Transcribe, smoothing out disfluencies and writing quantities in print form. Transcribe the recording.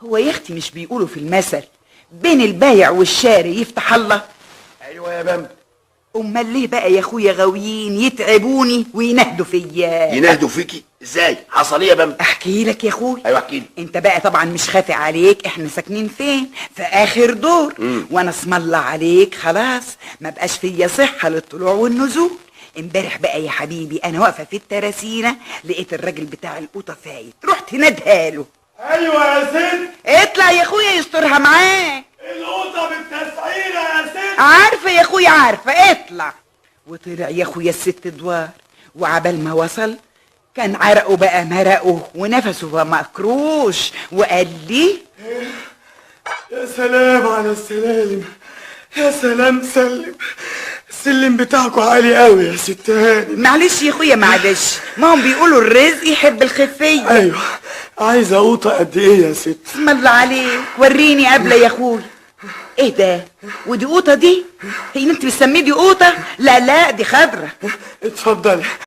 هو يا اختي مش بيقولوا في المثل بين البايع والشاري يفتح الله؟ ايوه يا بامبا. امال ليه بقى يا اخويا غاويين يتعبوني وينهدوا فيا؟ ينهدوا فيكي ازاي؟ حصل ايه يا بامبا؟ احكي لك يا اخويا. ايوه احكي لي. انت بقى طبعا مش خافي عليك، احنا ساكنين فين؟ في اخر دور. وانا اسم الله عليك خلاص ما بقاش فيا صحة للطلوع والنزول. امبارح بقى يا حبيبي انا واقفة في التراسينه لقيت الراجل بتاع القوطه فايت، رحت ندهاله. ايوه يا ست. اطلع يا اخويا يسترها معاك. القوطه بالتسعيره يا ست. عارفه يا اخويا عارفه، اطلع. وطلع يا اخويا الست ادوار، وعبال ما وصل كان عرقه بقى مرقه ونفسه بقى مكروش، وقال لي يا سلام على السلالم، يا سلام سلم، السلم بتاعكوا عالي قوي يا ست هانم. معلش يا اخويا معلش، ما هم بيقولوا الرزق يحب الخفية. ايوه، عايزه قوطه قد ايه يا ست؟ اسم الله عليك، وريني قبل يا اخويا. ايه ده؟ ودي قوطه دي؟ هي انت بتسميه دي قوطه؟ لا لا دي خضرة. اتفضلي.